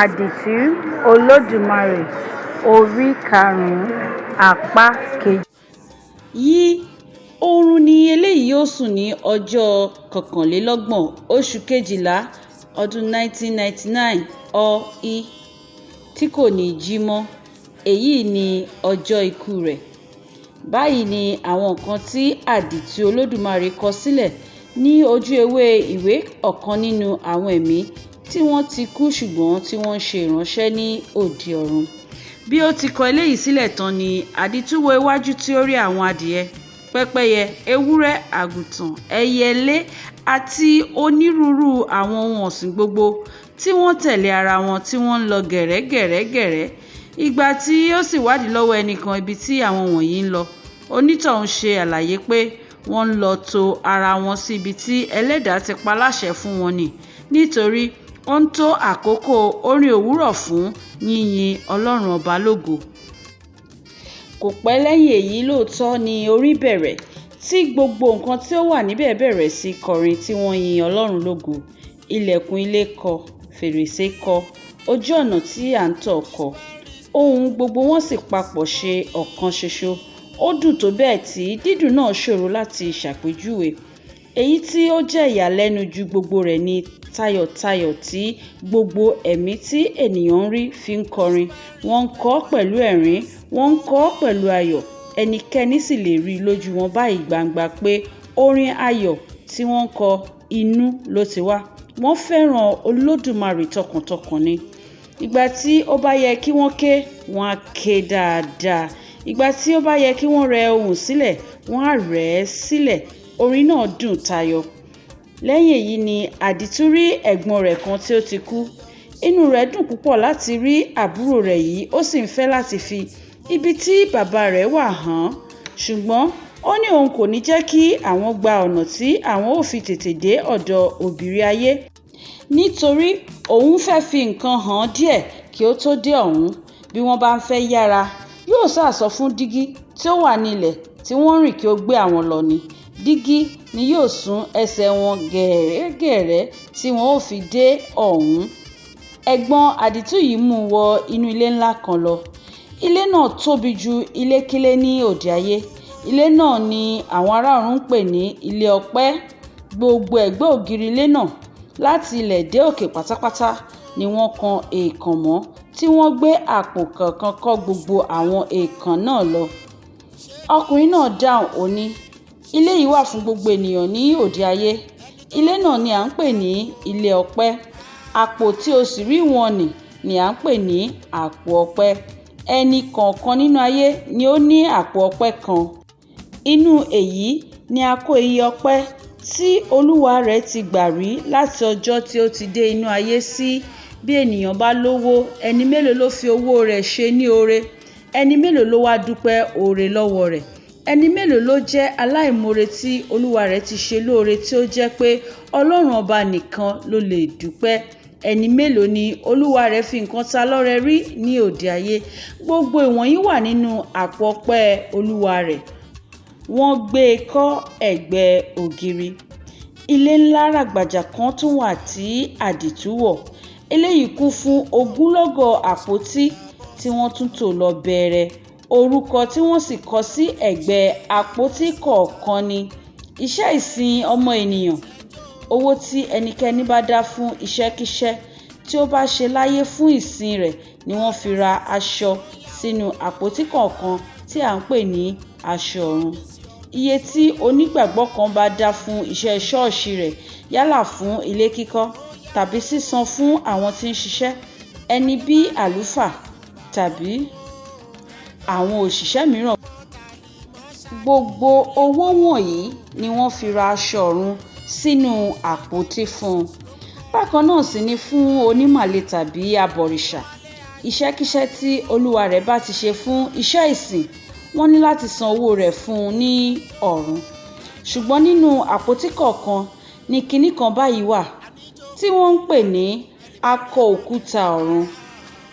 Àdìtú Olódùmarè orí karùn-ún apá kejì. Yí oorun ni eléyìí yóò sùn ní ọjọ́ kọkànlélọ́gbọ̀n oṣù kejìlá ọdún 1999 ọ.í tí kò ní í jí mọ́. Èyí ní ọjọ́ ikú rẹ̀. Báyìí ni àwọn nǹkan tí àdìtú Olódùmarè kọ sílẹ̀ ní ojú ewé ìwé ọ̀kan nínú àwọn ẹ̀mí tí wọ́n ti kú ṣùgbọ́n tí wọ́n ń ṣe ìránṣẹ́ ní òde ọ̀run. Bí ó ti kọ eléyìí sílẹ̀ tán ni àdìtú wo iwájú tí ó rí àwọn adìẹ, pẹ́pẹ́yẹ, ewúrẹ́, àgùntàn, ẹyẹlé àti onírúurú àwọn ohun ọ̀sìn gbogbo tí wọ́n tẹ̀lé ara wọn tí wọ́n ń lọ gẹ̀rẹ́gẹ̀rẹ́gẹ̀rẹ́. Ìgbà tí ó sì wádìí lọ́wọ́ ẹnìkan ibi tí àwọn wọ̀nyí ń lọ, onítọ̀hún ṣe àlàyé pé wọ́n ń lọ to ara wọn sí ibi tí ẹlẹ́dàá ti pa láṣẹ fún wọn ni, nítorí ó ń tó àkókò orin òwúrọ̀ fún yínyìn Ọlọ́run Ọba lógo. Kò pẹ́ lẹ́yìn èyí lóòótọ́ ni orin bẹ̀rẹ̀, tí gbogbo nǹkan tí ó wà níbẹ̀ bẹ̀rẹ̀ sí í kọrin tí wọ́n yin Ọlọ́run lógo. Ilẹ̀kùn ilé kọ, fèrèsé kọ, ojú ọ̀nà tí à ń tọ̀ kọ. Ohùn gbogbo wọn sì papọ̀ ṣe ọ̀kan ṣoṣo. Ó dùn tó bẹ́ẹ̀ tí dídùn náà ṣòro láti ṣàpèjúwe. Èyí tí ó jẹ́ ìyàlẹ́nu ju gbogbo rẹ̀ ni tayọ̀tayọ̀ tí gbogbo ẹ̀mí tí ènìyàn ń rí fi ń kọrin. Wọ́n ń kọ ọ́ pẹ̀lú ẹ̀rín, wọ́n ń kọ ọ́ pẹ̀lú ayọ̀, ẹnikẹ́ni sì lè rí i lójú wọn báyìí gbangba pé orin ayọ̀ tí wọ́n ń kọ inú ló ti wá. Wọ́n fẹ́ràn Olódùmarè tọkàntọkàn ni. Ìgbà tí ó bá yẹ kí wọ́n ké, wọ́n á ké dáadáa. Ìgbà tí ó bá yẹ kí wọ́n rẹ ohùn sílẹ̀, wọ́n á rẹ̀ ẹ́ sílẹ̀. Orin náà dùn tayọ. Lẹ́yìn èyí ni àdìtú rí ẹ̀gbọ́n rẹ̀ kan tí ó ti kú. Inú rẹ̀ dùn púpọ̀ láti rí àbúrò rẹ̀ yìí, ó sì ń fẹ́ láti fi ibi tí bàbá rẹ̀ wà hàn án. Ṣùgbọ́n ó ní òun kò ní jẹ́ kí àwọn gba ọ̀nà tí àwọn ó fi tètè dé ọ̀dọ̀ òbírí ayé, nítorí òun fẹ́ fi nǹkan hàn án díẹ̀ kí ó tó dé ọ̀hún. Bí wọ́n bá ń fẹ́ yára, yóò sá sọ fún dígí tí ó wà ní ilẹ̀ tí wọ́n ń rìn kí ó gbé àwọn lọ ni. Dígí ni yóò sún ẹsẹ̀ wọn gẹ̀rẹ́gẹ̀rẹ́ tí wọn ó fi dé ọ̀hún. Ẹ̀gbọ́n àdìtú yìí mú un wọ inú ilé ńlá kan lọ. Ilé náà tóbi ju ilékílé ní òde ayé. Ilé náà ni àwọn ará ọ̀run ń pè ní ilé ọpẹ́. Gbogbo ẹ̀gbẹ́ ògiri ilé náà láti ilẹ̀ dé òkè pátápátá ni wọ́n kan èèkàn mọ́, tí wọ́n gbé àpò kọ̀ọ̀kan kọ́ gbogbo àwọn èèkàn náà lọ. Ọkùnrin náà dáhùn, ó ní, ilé yìí wà fún gbogbo ènìyàn ní òde ayé. Ilé náà ni à ń pè ní ilé ọpẹ́. Àpò tí o sì rí wọ́n nì ni à ń pè ní àpò ọpẹ́. Ẹnì kọ̀ọ̀kan nínú ayé ni ó ní àpò ọpẹ́ kan. Inú èyí ni a kó iye ọpẹ́ tí olúwa rẹ̀ ti gbà rí láti ọjọ́ tí ó ti dé inú ayé sí. Bí ènìyàn bá lówó, ẹni mélòó ló fi owó rẹ̀ ṣe ní oore? Ẹni mélòó ló wá dúpẹ́ oore lọ́wọ́ rẹ̀? Ẹni mélòó ló jẹ́ aláìmoore tí olúwa rẹ̀ ti ṣe lóore tí ó jẹ́ pé Ọlọ́run Ọba nìkan ló lè dúpẹ́? Ẹni mélòó ni olúwa rẹ̀ fi nǹkan ta lọ́rẹ rí ní òde ayé? Gbogbo ìwọ̀nyí wà nínú àpò ọpẹ́ olúwa rẹ̀. Wọ́n gbé e kọ́ ẹ̀gbẹ́ ògiri. Ilé ńlá ràgbàjà kan tún wà tí àdìtú wọ̀. Eléyìí kún fún ogunlọ́gọ̀ àpótí tí wọ́n tún tò lọ bẹẹrẹ. Orúkọ tí wọ́n sì kọ sí ẹ̀gbẹ́ àpótí kọ̀ọ̀kan ni iṣẹ́ ìsìn ọmọ ènìyàn. Owó tí ẹnikẹ́ni bá dá fún iṣẹ́kíṣẹ́ tí ó bá ṣe láyé fún ìsìn rẹ̀ ni wọ́n fi ra aṣọ sínú àpótí kọ̀ọ̀kan tí à ń pè ní aṣọ ọ̀run. Iye tí onígbàgbọ́ kan bá dá fún iṣẹ́ ṣọ́ọ̀ṣì rẹ̀, yálà fún ilé kíkọ́ tàbí sísan fún àwọn tí ń ṣiṣẹ́, ẹni bí àlùfáà tàbí àwọn òṣìṣẹ́ mìíràn. Gbogbo owó wọ̀nyí ni wọ́n fi ra aṣọ ọ̀run sínú àpótí fún un. Bákan náà sì ni fún onímàle tàbí abọ̀rìṣà. Iṣẹ́kíṣẹ́ tí olúwa rẹ̀ bá ti ṣe fún iṣẹ́ ìsìn, wọ́n ní láti san owó rẹ̀ fún un ní ọ̀run. Ṣùgbọ́n nínú àpótí kọ̀ọ̀kan ni kinní kan báyìí wà tí wọ́n ń pè ní akọ òkúta ọ̀run.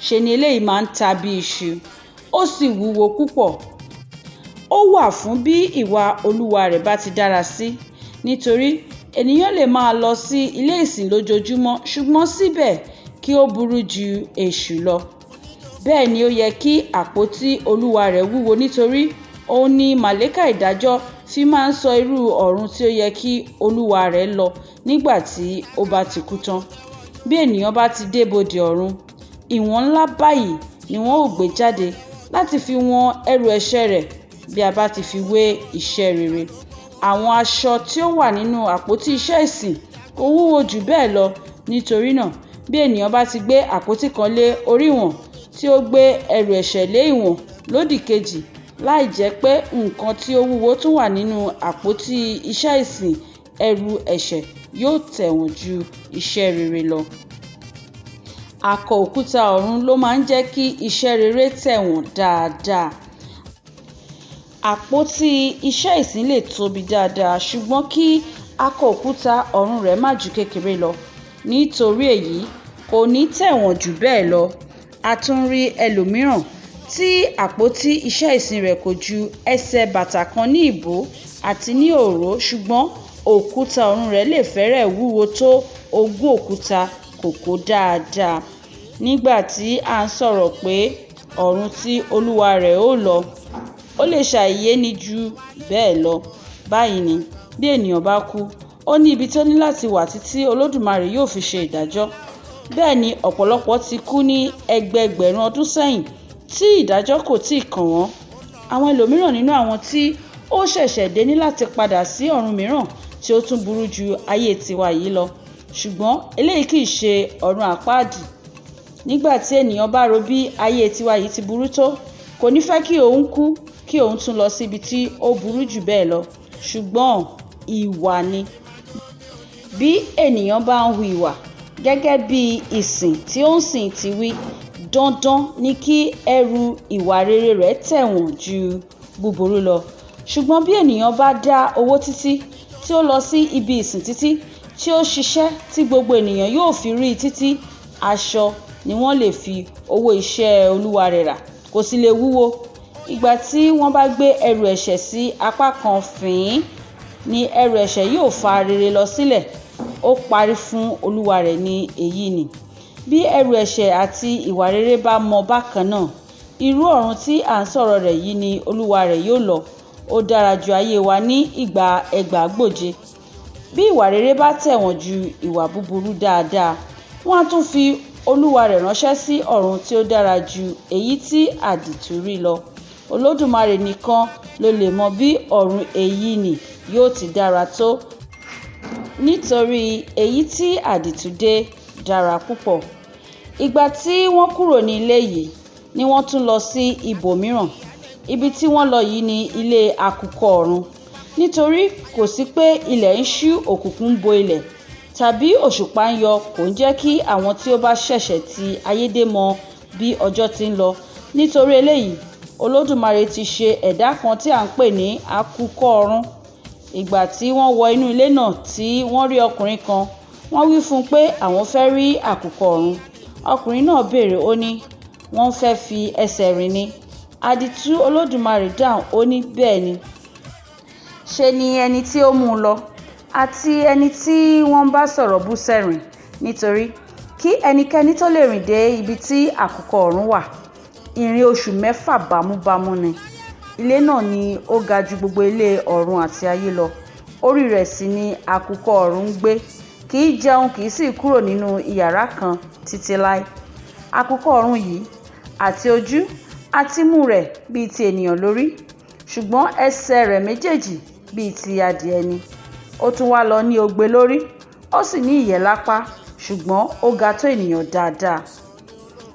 Ṣe ni eléyìí máa ń ta bí iṣu, ó sì wúwo púpọ̀. Ó wà fún bí ìwà olúwa rẹ̀ bá ti dára sí, nítorí ènìyàn lè máa lọ sí ilé ìsìn lójoojúmọ́ ṣùgbọ́n síbẹ̀ kí kí ó burú ju èṣù lọ. Bẹ́ẹ̀ ni ó yẹ kí àpótí olúwa rẹ̀ wúwo, nítorí òun ni màlẹ́kà ìdájọ́ fi máa ń sọ irú ọ̀run tí ó yẹ kí olúwa rẹ̀ lọ nígbà tí ó bá ti kú tán. Bí ènìyàn bá ti dé bodè ọ̀run, ìwọ̀n ńlá báyìí ni wọn ó gbé jáde láti fi wọn ẹrù ẹ̀ṣẹ̀ rẹ̀ bí a bá ti fi wé iṣẹ́ rere. Àwọn aṣọ tí ó wà nínú àpótí iṣẹ́ ìsìn kò wúwo jù bẹ́ẹ̀ lọ. Nítorí náà, bí ènìyàn bá ti gbé àpótí kan lé orí ìwọ̀n, tí ó gbé ẹrù ẹ̀ṣẹ̀ lé ìwọ̀n lódì kejì, láì jẹ́ pé nǹkan tí ó wúwo tún wà nínú àpótí iṣẹ́ ìsìn, ẹrù ẹ̀ṣẹ̀ yóò tẹ̀wọ̀n ju iṣẹ́ rere lọ. Akọ òkúta ọ̀run ló máa ń jẹ́ kí iṣẹ́ rere tẹ̀wọ̀n dáadáa. Àpótí iṣẹ́ ìsìn lè tóbi dáadáa, ṣùgbọ́n kí akọ òkúta ọ̀run rẹ̀ má ju kékeré lọ. Nítorí èyí, kò ní tẹ̀wọ̀n jù bẹ́ẹ̀ lọ. A tún rí ẹlòmíràn tí àpótí iṣẹ́ ìsìn rẹ̀ kò ju ẹsẹ̀ bàtà kan ní ìbú àti ní òró, ṣùgbọ́n òkúta ọ̀run rẹ̀ lè fẹ́rẹ̀ wúwo tó 20 òkúta kòkó dáadáa. Nígbà tí à ń sọ̀rọ̀ pé ọ̀run tí olúwa rẹ̀ ó lọ, ó lè ṣàìyéni jù bẹ́ẹ̀ lọ. Báyìí ni, bí ènìyàn bá kú, ó ní ibi tí ó ní láti wà títí Olódùmarè yóò fi ṣe ìdájọ́. Bẹ́ẹ̀ ni ọ̀pọ̀lọpọ̀ ti kú ní ẹgbẹẹgbẹ̀rún ọdún sẹ́yìn tí ìdájọ́ kò tíì kàn wọ́n. Àwọn ẹlòmíràn nínú àwọn tí ó ṣẹ̀ṣẹ̀ dé ní láti padà sí ọ̀run mìíràn tí ó tún burú ju ayé tiwa yìí lọ. Ṣùgbọ́n eléyìí kì í ṣe ọ̀run àpáàdì. Nígbà tí ènìyàn bá ro bí ayé tiwa yìí ti burú tó, kò ní fẹ́ kí òun kú kí òun tún lọ sí ibi tí ó burú jù bẹ́ẹ̀ lọ. Ṣùgbọ́n ìwà ni. Bí ènìyàn bá ń hu ìwà gẹ́gẹ́ bí ìsìn tí ó ń sìn ti wí, dandan ni kí ẹrù ìwà rere rẹ̀ tẹ̀wọ̀n ju búburú lọ. Ṣùgbọ́n bí ènìyàn bá dá owó títí, tí ó lọ sí ibi ìsìn títí, tí ó ṣiṣẹ́ tí gbogbo ènìyàn yóò fi rí i títí, aṣọ ni wọ́n lè fi owó iṣẹ́ olúwa rẹ̀ rà, kò sì lè wúwo. Ìgbà tí wọ́n bá gbé ẹrù ẹ̀ṣẹ̀ sí apá kan fín-ín ní ẹrù ẹ̀ṣẹ̀ yóò fa rere lọ sílẹ̀. Ó parí fún olúwa rẹ̀ ní èyí ni. Bí ẹrù ẹ̀ṣẹ̀ àti ìwà rere bá mọ bákan náà, irú ọ̀run tí à ń sọ̀rọ̀ rẹ̀ yìí ni olúwa rẹ̀ yóò lọ. Ó dára ju ayé wa ní ìgbà ẹgbàágbèje. Bí ìwà rere bá tẹ̀wọ̀n ju ìwà búburú dáadáa, wọ́n á tún fi olúwa rẹ̀ ránṣẹ́ sí ọ̀run tí ó dára ju èyí tí àdìtú rí lọ. Olódùmarè nìkan ló lè mọ bí ọ̀run èyí ni yóò ti dára tó, nítorí èyí tí àdìtú dé dára púpọ̀. Ìgbà tí wọ́n kúrò ní ilé yìí ni wọ́n tún lọ sí ibòmíràn. Ibi tí wọ́n lọ yìí ni ilé àkùkọ ọ̀run. Nítorí kò sí pé ilẹ̀ ń ṣú, òkùnkùn ń bo ilẹ̀ tàbí òṣùpá ń yọ, kò ń jẹ́ kí àwọn tí ó bá ṣẹ̀ṣẹ̀ ti ayé dé mọ bí ọjọ́ ti ń lọ. Nítorí eléyìí, Olódùmarè ti ṣe ẹ̀dá kan tí à ń pè ní àkùkọ ọ̀run. Ìgbà tí wọ́n wọ inú ilé náà tí wọ́n rí ọkùnrin kan, wọ́n wí fún un pé àwọn fẹ́ rí àkùkọ ọ̀run. Ọkùnrin náà béèrè, ó ní wọ́n fẹ́ fi ẹsẹ̀ rìn ni. Àdìtú Olódùmarè dáhùn, ó ní bẹ́ẹ̀ ni. Ṣe ni ẹni tí ó mú un lọ àti ẹni tí wọ́n ń bá sọ̀rọ̀ bú sẹ́rìn-ín, nítorí kí ẹnikẹ́ni tó lè rìn dé ibi tí àkùkọ ọ̀run wà, ìrìn oṣù mẹ́fà bámúbámú ni. Ilé náà ni ó ga ju gbogbo ilé ọ̀run àti ayé lọ. Orí rẹ̀ sì ni àkùkọ ọ̀run ń gbé. Kì í jẹun, kì í sì kúrò nínú ìyàrá kan títí láé. Àkùkọ ọ̀run yìí àti ojú àti imú rẹ̀ bíi ti ènìyàn ló rí, ṣùgbọ́n ẹsẹ̀ rẹ̀ méjèèjì bíi ti adìẹ ni. Ó tún wá lọ ní ogbe lórí, ó sì ní ìyẹ́ lápá, ṣùgbọ́n ó ga tó ènìyàn dáadáa.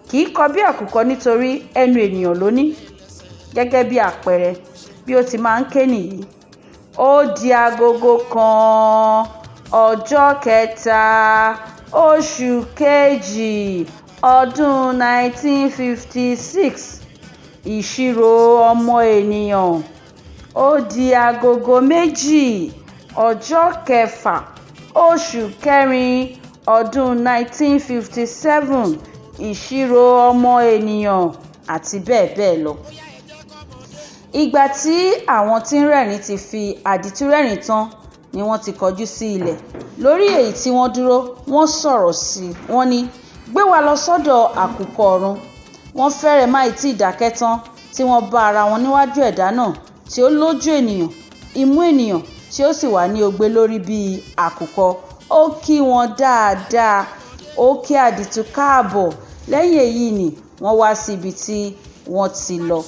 Kì í kọ bí àkùkọ, nítorí ẹnu ènìyàn ló ní. Gẹ́gẹ́ bí àpẹẹrẹ, bí ó ti máa ń ké nìyí. Ó di agogo kan ọjọ́ kẹta oṣù kejì ọdún 1956, ìṣirò ọmọ ènìyàn. Ó di agogo méjì ọjọ́ kẹfà oṣù kẹrin ọdún 1957, ìṣirò ọmọ ènìyàn, àti bẹ́ẹ̀ bẹ́ẹ̀ lọ. Ìgbà tí àwọn tí ń rẹ́rìn-ín ti fi àdìtú rẹ́rìn-ín tán ni wọ́n ti kọjú sí ilẹ̀ lórí èyí tí wọ́n dúró, wọ́n sọ̀rọ̀ sí i, wọ́n ní Gbé wa lọ sọ́dọ̀ àkùkọ ọ̀run. Wọ́n fẹ́rẹ̀ má ì tí ì dákẹ́ tán tí wọ́n bá ara wọn níwájú ẹ̀dá náà tí ó lójú ènìyàn, imú ènìyàn, tí ó sì wà ní ogbé lórí bíi àkùkọ. Ó kí wọn dáadáa, ó kí Àdìtú káàbọ̀. Lẹ́yìn èyí ni wọ́n wá sí ibi tí wọ́n ti lọ.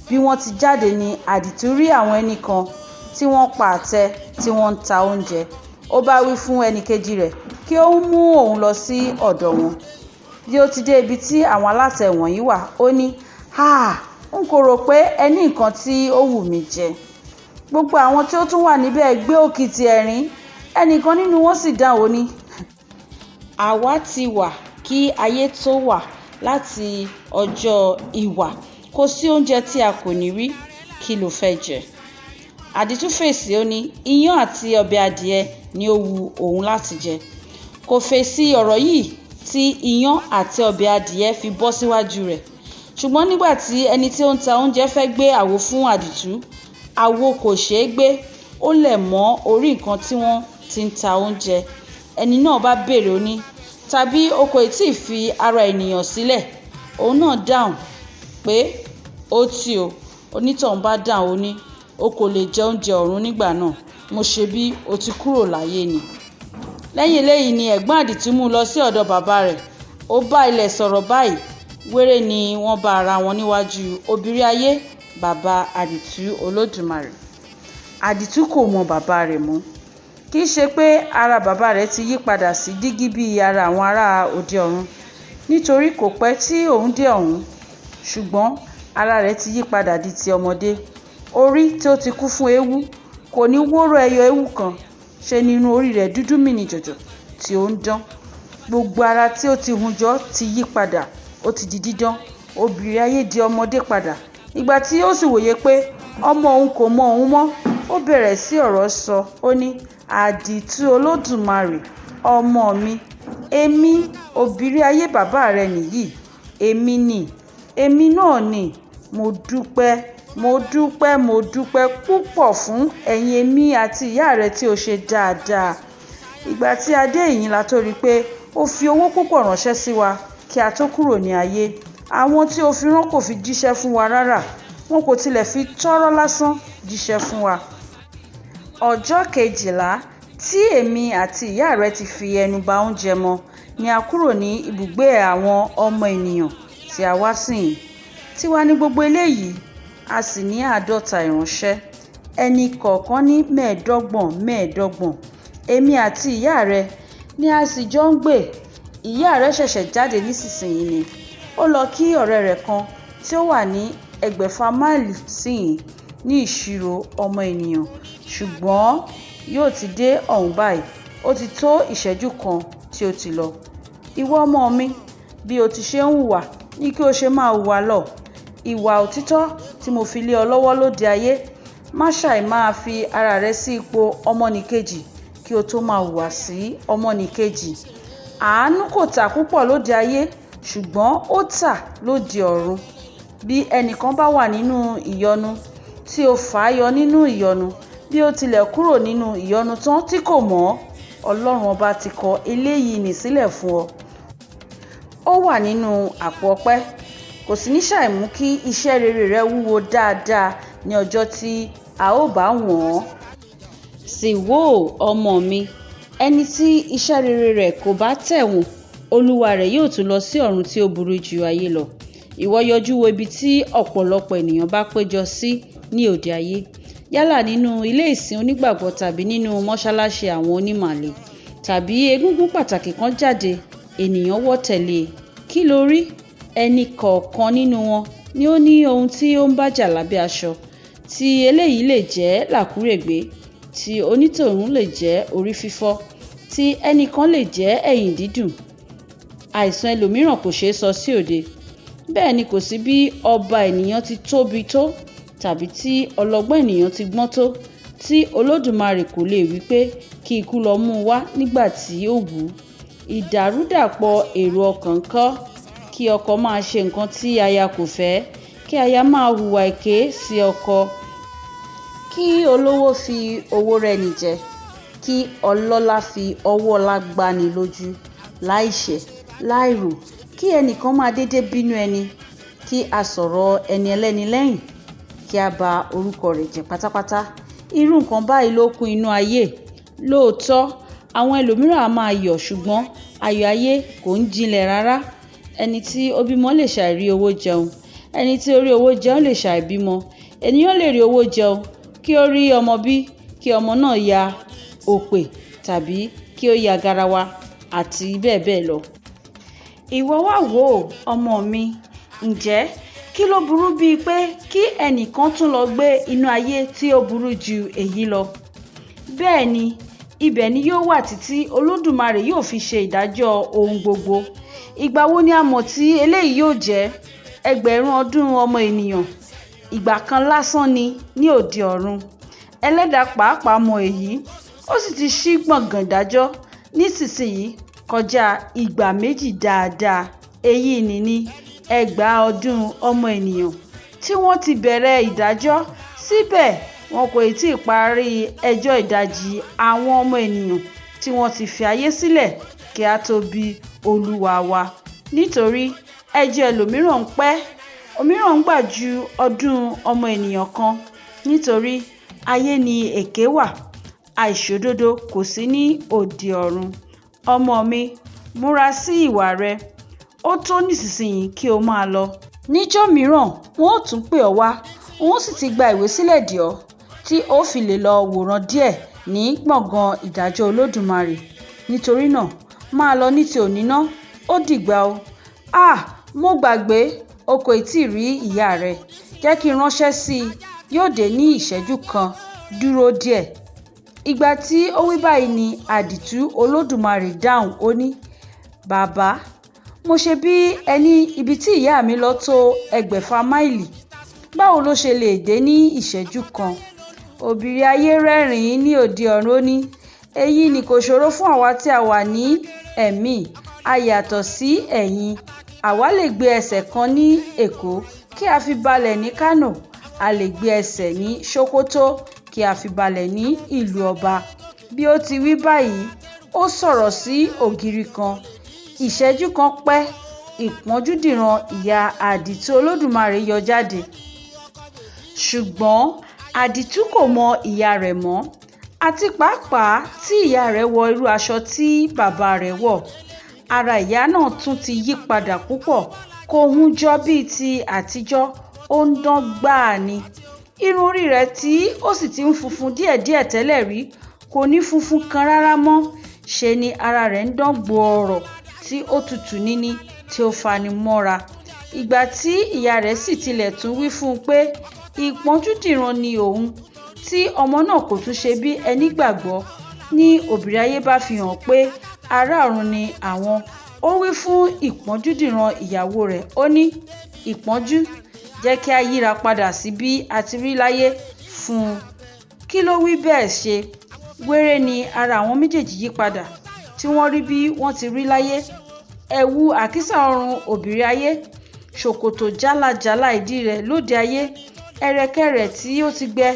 Bí wọ́n ti jáde ní Àdìtú rí àwọn ẹnì kan tí wọ́n pa àtẹ tí wọ́n ń ta oúnjẹ. Ó bá wí fún ẹnìkejì rẹ̀ kí ó mú òun lọ sí ọ̀dọ̀ wọn. Bí ó ti dé ibi tí àwọn alátẹ wọ̀nyí wà, ó ní, "Háà, n kò rò pé ẹ ní nǹkan tí ó wù mí jẹ." Gbogbo àwọn tí ó tún wà níbẹ̀ gbé òkìtì ẹ̀rín. Ẹnìkan nínú wọn sì dáhùn, ó ní, "Àwa ti wà kí ayé tó wà láti ọjọ́ ìwà, kò sí oúnjẹ tí a kò ní rí, kí lo fẹ́ jẹ?" Àdìtú fèsì, ó ní iyán àti ọbẹ̀ adìẹ ni ó wu òun láti jẹ. Kò fèsì ọ̀rọ̀ yìí tí iyán àti ọbẹ̀ adìẹ fi bọ́ síwájú rẹ̀. Ṣùgbọ́n nígbà tí ẹni tí ó ń ta oúnjẹ fẹ́ gbé àwo fún Àdìtú, àwo kò ṣeé gbé, ó lẹ̀ mọ́ orí nǹkan tí wọ́n ti ń ta oúnjẹ. Ẹni náà bá béèrè, ó ní, "Tàbí o kò tí ì fi ara ènìyàn sílẹ̀?" Òun náà dáhùn pé ó ti o. Onítọ̀hún bá dáhùn, ó ní, "O kò lè jẹ oúnjẹ ọ̀run nígbà náà, mo ṣe bí o ti kúrò láyé ni." Lẹ́yìn eléyìí ni ẹ̀gbọ́n Àdìtú mú un lọ sí ọ̀dọ̀ bàbá rẹ̀. Ó bá ilẹ̀ sọ̀rọ̀ báyìí, wéré ni wọ́n bá ara wọn níwájú obìnrin ayé, bàbá Àdìtú Olódùmarè. Àdìtú kò mọ bàbá rẹ̀ mọ́. Kì í ṣe pé ara bàbá rẹ̀ ti yí padà sí dígí bí ara àwọn ará òde ọ̀run, nítorí kò pẹ́ tí òun dé ọ̀hún, ṣùgbọ́n ara rẹ̀ ti yí padà di ti ọmọdé. Orí tí ó ti kún fún eéwú kò ní wóró ẹyọ eéwú kan, ṣe ni irun orí rẹ̀ dúdú mìnìjọ̀jọ̀ tí ó ń dán. Gbogbo ara tí ó ti hun jọ ti yí padà, ó ti di dídán. Obìnrin ayé di ọmọdé padà. Ìgbà tí ó sì wòye pé ọmọ òun kò mọ òun mọ́, ó bẹ̀rẹ̀ sí ọ̀rọ̀ sọ, ó ní, "Àdìtú Olódùmarè, ọmọ mi, èmi obìnrin ayé bàbá rẹ nìyí, èmi ni, èmi náà ni. Mo dúpẹ́, mo dúpẹ́, mo dúpẹ́ púpọ̀ fún ẹ̀yin èmi àti ìyá rẹ tí o ṣe dáadáa. Ìgbà tí a dé ìhín la tó rí pé o fi owó púpọ̀ ránṣẹ́ sí wa kí a tó kúrò ní ayé. Àwọn tí o fi rán kò fi jíṣẹ́ fún wa rárá, wọn kò tilẹ̀ fi tọ́rọ́ lásán jíṣẹ́ fún wa. Ọjọ́ 12 tí èmi àti ìyá rẹ ti fi ẹnu ba oúnjẹ mọ́ ni a kúrò ní ibùgbé àwọn ọmọ ènìyàn tí a wá síhìn. Tiwa ní gbogbo eléyìí, a sì ní 50 ìránṣẹ́, ẹnì kọ̀ọ̀kan ní 25 25. Èmi àti ìyá rẹ ni a sì jọ ń gbé. Ìyá rẹ ṣẹ̀ṣẹ̀ jáde nísinsìnyí ni. Ó lọ kí ọ̀rẹ́ rẹ̀ kan tí ó wà ní 600 máìlì síhìn ní ìṣirò ọmọ ènìyàn, ṣùgbọ́n yóò ti dé ọ̀hún báyìí, ó ti tó ìṣẹ́jú kan tí ó ti lọ. Ìwọ ọmọ mi, bí o ti ṣe ń hùwà ní kí o ṣe máa hùwà lọ. Ìwà òtítọ́ tí mo fi lé ọ lọ́wọ́ lóde ayé, má ṣàì máa fi ara rẹ sí ipò ọmọnìkejì kí o tó máa hùwà sí ọmọnìkejì. Àánú kò tà púpọ̀ lóde ayé, ṣùgbọ́n ó tà lóde ọ̀run. Bí ẹnìkan bá wà nínú ìyọnu tí o fà á yọ nínú ìyọnu, bí ó tilẹ̀ kúrò nínú ìyọnu tán tí kò mọ̀ ọ́, Ọlọ́run ọba ti kọ eléyìí nì sílẹ̀ fún ọ. Ó wà nínú àpò ọpẹ́, kò sì ní ṣàì mú kí iṣẹ́ rere rẹ wúwo dáadáa ní ọjọ́ tí a ó bá wọ̀n ọ́n. Sì wò ó, ọmọ mi, ẹni tí iṣẹ́ rere rẹ̀ kò bá tẹ̀wọ̀n, olúwa rẹ̀ yóò tún lọ sí ọ̀run tí ó burú ju ayé lọ. Ìwọ yọjú wo ibi tí ọ̀pọ̀lọpọ̀ ènìyàn bá péjọ sí ní òde ayé, yálà nínú ilé ìsìn onígbàgbọ́ tàbí nínú mọ́ṣáláṣí àwọn onímàle, tàbí egúngún pàtàkì kan jáde, ènìyàn wọ́ tẹ̀lé e. Kí lo rí? Ẹnì kọ̀ọ̀kan nínú wọn ni ó ní ohun tí ó ń bá jà lábẹ́ aṣọ. Tí eléyìí lè jẹ́ làkúrègbé, tí onítọ̀hún lè jẹ́ orí fífọ́, tí ẹnìkan lè jẹ́ ẹ̀yìn dídùn. Àìsàn ẹlòmíràn kò ṣeé sọ sí òde. Bẹ́ẹ̀ ni kò sí bí ọba ènìyàn ti tóbi tó tàbí tí ọlọ́gbọ́n ènìyàn ti gbọ́n tó tí Olódùmarè kò lè wí pé kí ikú lọ mú un wá nígbà tí ó wù ú. Ìdàrúdàpọ̀ èrò ọkàn ńkọ́? Kí ọkọ máa ṣe nǹkan tí aya kò fẹ́, kí aya máa hùwà èké sí ọkọ, kí olówó fi owó rẹ́ni jẹ, kí ọlọ́lá fi ọwọ́ ọlá gbáni lójú. Láìṣẹ̀ láìrò, kí ẹnìkan máa dédé bínú ẹni, kí a sọ̀rọ̀ ẹni ẹlẹ́ni lẹ́yìn, kí a ba orúkọ rẹ̀ jẹ́ pátápátá. Irú nǹkan báyìí ló kún inú ayé. Lóòótọ́, àwọn ẹlòmíràn a máa yọ̀, ṣùgbọ́n ayọ̀ ayé kò ń jinlẹ̀ rárá. Ẹni tí ó bímọ lè ṣàì rí owó jẹun, ẹni tí ó rí owó jẹun lè ṣàì bímọ. Ènìyàn lè rí owó jẹun kí ó rí ọmọ bí, kí ọmọ náà ya òpè tàbí kí ó ya garawa àti bẹ́ẹ̀ bẹ́ẹ̀ lọ. Ìwọ wá wò ó, ọmọ mi, ǹjẹ́ kí ló burú bíi pé kí ẹnìkan tún lọ gbé inú ayé tí ó burú ju èyí lọ? Bẹ́ẹ̀ ni, ibẹ̀ ni yóò wà títí Olódùmarè yóò fi ṣe ìdájọ́ ohun gbogbo. Ìgbà wo ni a mọ̀ tí eléyìí yóò jẹ́? 1000 ọdún ọmọ ènìyàn, ìgbà kan lásán ni ní òde ọ̀run. Ẹlẹ́dàá pàápàá mọ èyí, ó sì ti ṣí gbọ̀ngàn ìdájọ́ nísinsìnyí kọjá ìgbà méjì dáadáa. Èyí ni ní 2000 ọdún ọmọ ènìyàn tí wọ́n ti bẹ̀rẹ̀ ìdájọ́, síbẹ̀ wọn kò tí ì parí ẹjọ́ ìdajì àwọn ọmọ ènìyàn tí wọ́n ti fi ayé sílẹ̀ kí a tó bí Olúwa wa. Nítorí ẹjọ́ ẹlòmíràn ń pẹ́, òmíràn ń gbà ju ọdún ọmọ ènìyàn kan. Nítorí ayé ni èké wà, àìṣòdodo kò sí ní òde ọ̀run. Ọmọ mi, múra sí ìwà rẹ. Ó tó nísinsìnyí kí o máa lọ. Níjọ́ mìíràn wọn ó tún pè ọ́ wá, n ó sì ti gba ìwé sílẹ̀ dè ọ́ tí ó fi lè lọ wòran díẹ̀ ní gbọ̀ngàn ìdájọ́ Olódùmarè. Nítorí náà, máa lọ ní ti òní ná, ó dìgbà o. À, mo gbàgbé, o kò ì tí ì rí ìyá rẹ. Jẹ́ kí n ránṣẹ́ sí i, yóò dé ní ìṣẹ́jú kan, dúró díẹ̀. Ìgbà tí ó wí báyìí ni àdìtú Olódùmarè dáhùn, ó ní, "Bàbá, mo ṣe bí ẹni ibi tí ìyá mi lọ tó 600 máìlì. Báwo ló ṣe lè dé ní ìṣẹ́jú kan?" Òbìrí ayé rẹ́rìn-ín ní òde ọ̀run, ó ní, "Èyí ni kò ṣòro fún àwa tí a wà ní ẹ̀mí, a yàtọ̀ sí ẹ̀yin. Àwa lè gbé ẹsẹ̀ kan ní Èkó kí a fi balẹ̀ ní Kano, a lè gbé ẹsẹ̀ ní Sokoto kí a fi balẹ̀ ní ìlú ọba." Bí ó ti wí báyìí, ó sọ̀rọ̀ sí ògiri kan. Ìṣẹ́jú kan pẹ́, ìpọ́njúdìran ìyá àdìtú Olódùmarè yọ jáde. Ṣùgbọ́n àdìtú kò mọ ìyá rẹ̀ mọ́, àti pàápàá tí ìyá rẹ̀ wọ irú aṣọ tí bàbá rẹ̀ wọ̀. Ara ìyá náà tún ti yí padà púpọ̀, kò hun jọ bíi ti àtijọ́, ó ń dán gbáà ni. Irun orí rẹ̀ tí ó sì ti ń funfun díẹ̀díẹ̀ tẹ́lẹ̀ rí kò ní funfun kan rárá mọ́. Ṣe ni ara rẹ̀ ń dán gbòòrò tí ó tutù níní tí ó fani mọ́ra. Ìgbà tí ìyá rẹ̀ sì tilẹ̀ tún wí fún un pé ìpọ́njúdìran ni òun, tí ọmọ náà kò tún ṣe bí ẹni gbàgbọ́, ní òbìrí ayé bá fi hàn pé ará ọ̀run ni àwọn. Ó wí fún ìpọ́njúdìran ìyàwó rẹ̀, ó ní, "Ìpọ́njú, jẹ́ kí a yíra padà sí bí a ti rí láyé fún un." Kí ló wí bẹ́ẹ̀ ṣe? Wéré ni ara àwọn méjèèjì yí padà tí wọ́n rí bí wọ́n ti rí láyé. Ẹ̀wù àkísà ọrùn òbìrí ayé, ṣòkòtò jálajàla ìdí rẹ̀ lóde ayé, ẹ̀rẹ̀kẹ́ rẹ̀ tí ó ti gbẹ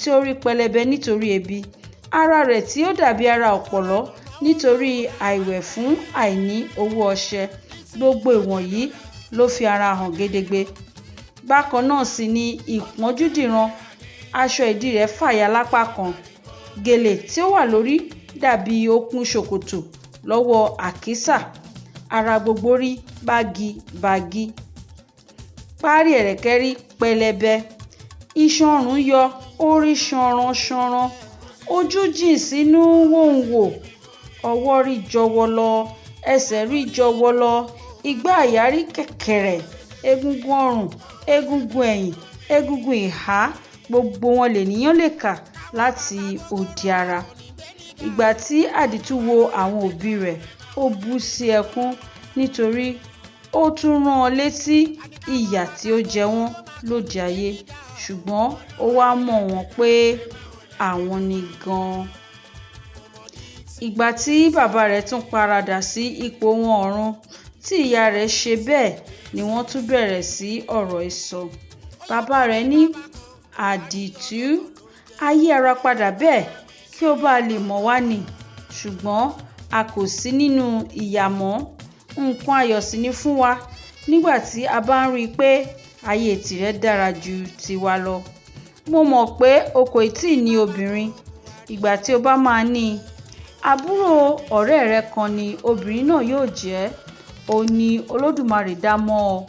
tí ó rí pẹlẹbẹ nítorí ebi, ara rẹ̀ tí ó dàbí ara ọ̀pọ̀lọ́ nítorí àìwẹ̀ fún àìní owó ọṣẹ, gbogbo ìwọ̀nyí ló fi ara hàn gedegbe. Bákan náà sì ni ìpọ́njúdìran, aṣọ ìdí rẹ̀ fàya lápá kan, gèlè tí ó wà lórí dàbí okùn ṣòkòtò lọ́wọ́ àkísà, ara gbogbo rí bágibàgi. Párí ẹ̀rẹ̀kẹ́ rí pẹlẹbẹ, iṣan ọrùn yọ, ó rí ṣanran-ṣanran, ojú jìn sínú wòǹwò, ọwọ́ rí jọwọlọ, ẹsẹ̀ rí jọwọlọ, igbá àyà rí kẹ̀kẹ̀rẹ̀, egungun ọrùn, egungun ẹ̀yìn, egungun ìhà, gbogbo wọn lènìyàn lè kà láti òdì ara. Ìgbà tí àdìtú wo àwọn òbí rẹ̀, ó bú sí ẹkún nítorí ó tún rán an létí ìyà tí ó jẹ wọ́n lóde ayé, ṣùgbọ́n ó wá mọ̀ wọ́n pé àwọn ni gan-an. Ìgbà tí bàbá rẹ̀ tún paradà sí ipò wọn ọ̀run tí ìyá rẹ̀ ṣe bẹ́ẹ̀ ni wọ́n tún bẹ̀rẹ̀ sí ọ̀rọ̀ ìsọ. Bàbá rẹ̀ ní, "Àdìtú, a yí ara padà bẹ́ẹ̀ kí ó bá lè mọ̀ wá ni." Ṣùgbọ́n A kò sí nínú ìyà mọ́. Nǹkan ayọ̀ sì ni fún wa nígbà tí a bá ń rí i pé ayé tìrẹ dára ju tiwa lọ. Mo mọ̀ pé o kò tí ì ní obìnrin. Ìgbà tí o bá máa ní i, àbúrò ọ̀rẹ́ rẹ kan ni obìnrin náà yóò jẹ́. Òun ni Olódùmarè dá mọ́ ọ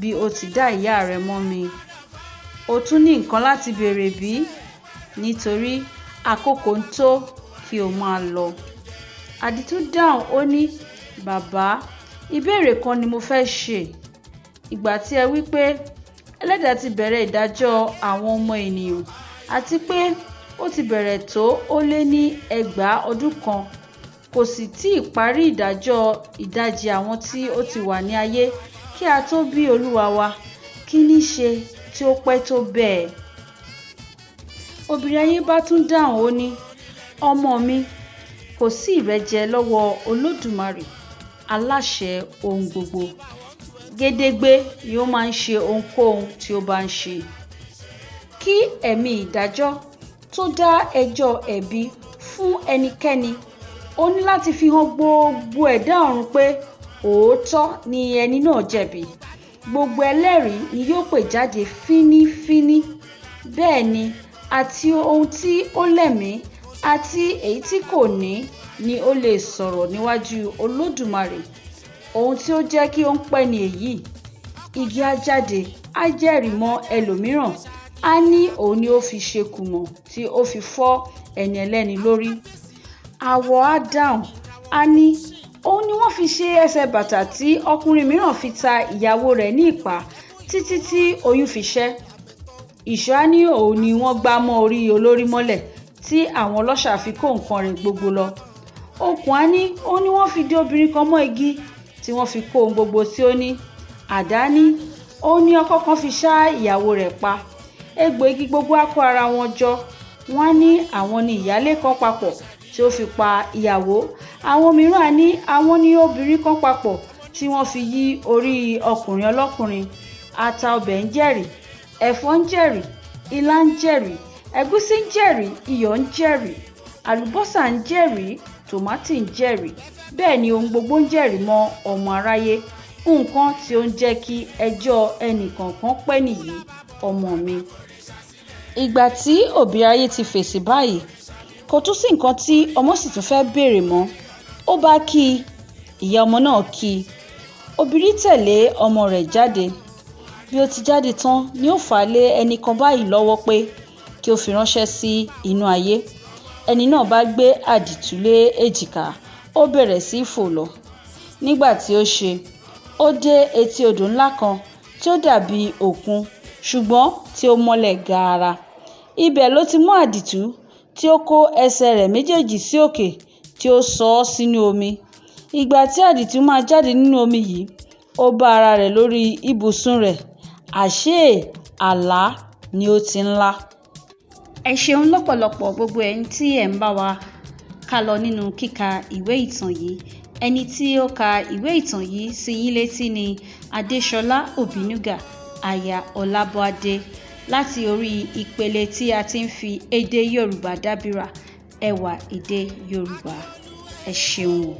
bí ó ti dá ìyá rẹ mọ́ mi. O tún ní nǹkan láti béèrè bí? Nítorí àkókò ń tó kí o máa lọ. Àdìtú dáhùn, ó ní, "Bàbá, ìbéèrè kan ni mo fẹ́ ṣe. Ìgbà tí ẹ wí pé Ẹlẹ́dàá ti bẹ̀rẹ̀ ìdájọ́ àwọn ọmọ ènìyàn àti pé ó ti bẹ̀rẹ̀ tó ó lé ní 2000 ọdún kan, kò sì tí ì parí ìdájọ́ ìdajì àwọn tí ó ti wà ní ayé kí a tó bí Olúwa wa, kí ní ṣe tí ó pẹ́ tó bẹ́ẹ̀?" Obìnrin ayé bá tún dáhùn, ó ní, "Ọmọ mi, kò sí ìrẹ́jẹ lọ́wọ́ Olódùmarè aláṣẹ ohun gbogbo. Gédégbé ni ó máa ń ṣe ohunkóhun tí ó bá ń ṣe. Kí ẹ̀mí ìdájọ́ tó dá ẹjọ́ ẹ̀bi fún ẹnikẹ́ni, ó ní láti fi hàn gbogbo ẹ̀dá ọ̀run pé òótọ́ ni ẹni náà jẹ̀bi. Gbogbo ẹlẹ́rìí ni yóò pè jáde fínífíní. Bẹ́ẹ̀ ni àti ohun tí ó lẹ́mìí àti èyí tí kò ní ni ó lè sọ̀rọ̀ níwájú Olódùmarè. Ohun tí ó jẹ́ kí ó ń pẹ́ ni èyí. Igi á jáde, á jẹ́rìí mọ́ ẹlòmíràn, á ní òun ni ó fi ṣe kùmọ̀ tí ó fi fọ́ ẹni ẹlẹ́ni lórí. Awọ á dáhùn, á ní òun ni wọ́n fi ṣe ẹsẹ̀ bàtà tí ọkùnrin mìíràn fi ta ìyàwó rẹ̀ ní ìpá títí tí oyún fi ṣẹ́. Ìṣó á ní òun ni wọ́n gbá mọ́ orí olórí mọ́lẹ̀ tí àwọn ọlọ́ṣà fi kó nǹkan rẹ̀ gbogbo lọ. Okùn á ní òun ni wọ́n fi de obìnrin kan mọ́ igi tí wọ́n fi kó ohun gbogbo tí ó ní. Àdá ní òun ni ọkọ kan fi ṣá ìyàwó rẹ̀ pa. Egbò igi gbogbo á kó ara wọn jọ, wọ́n á ní àwọn ni ìyálé kan papọ̀ tí ó fi pa ìyàwó. Àwọn mìíràn á ní àwọn ni obìnrin kan papọ̀ tí wọ́n fi yí orí ọkùnrin ọlọ́kùnrin. Ata ọbẹ̀ ń jẹ́rìí, ẹ̀fọ́ ń jẹ́rìí, ilá ń jẹ́rìí, ẹ̀gúsí ń jẹ́rìí, iyọ̀ ń jẹ́rìí, àlùbọ́sà ń jẹ́rìí, tòmátì ń jẹ́rìí. Bẹ́ẹ̀ ni ohun gbogbo ń jẹ́rìí mọ́ ọmọ aráyé. Nǹkan tí ó ń jẹ́ kí ẹjọ́ ẹnì kọ̀ọ̀kan pẹ́ nìyí, ọmọ mi." Ìgbà tí òbí ayé ti fèsì báyìí, kò tún sí nǹkan tí ọmọ sì tún fẹ́ béèrè mọ́. Ó bá kí i, ìyá ọmọ náà kí i. Obìnrin tẹ̀lé ọmọ rẹ̀ jáde. Bí ó ti jáde tán ni ó fà á lé ẹnì kan báyìí lọ́wọ́ pé kí ó fi ránṣẹ́ sí inú ayé. Ẹni náà bá gbé àdìtú lé èjìká, ó bẹ̀rẹ̀ sí í fò lọ. Nígbà tí ó ṣe, ó dé etí odò ńlá kan tí ó dàbí òkun ṣùgbọ́n tí ó mọ́lẹ̀ gaara. Ibẹ̀ ló ti mú àdìtú tí ó kó ẹsẹ̀ rẹ̀ méjèèjì sí òkè tí ó sọ ọ́ sínú omi. Ìgbà tí àdìtú máa jáde nínú omi yìí, ó bá ara rẹ̀ lórí ibùsùn rẹ̀. Àṣé àlá ni ó ti ń lá. Ẹ ṣeun lọ́pọ̀lọpọ̀ gbogbo ẹ̀yin tí ẹ̀ ń bá wa ká lọ nínú kíka ìwé ìtàn yìí. Ẹni tí ó ka ìwé ìtàn yìí sí yín létí ni Adéṣọlá Òbínúgà, aya Ọlábọ́dé, láti orí ìpele tí a ti ń fi èdè Yorùbá dábìrà, ẹwà èdè Yorùbá. Ẹ ṣeun o.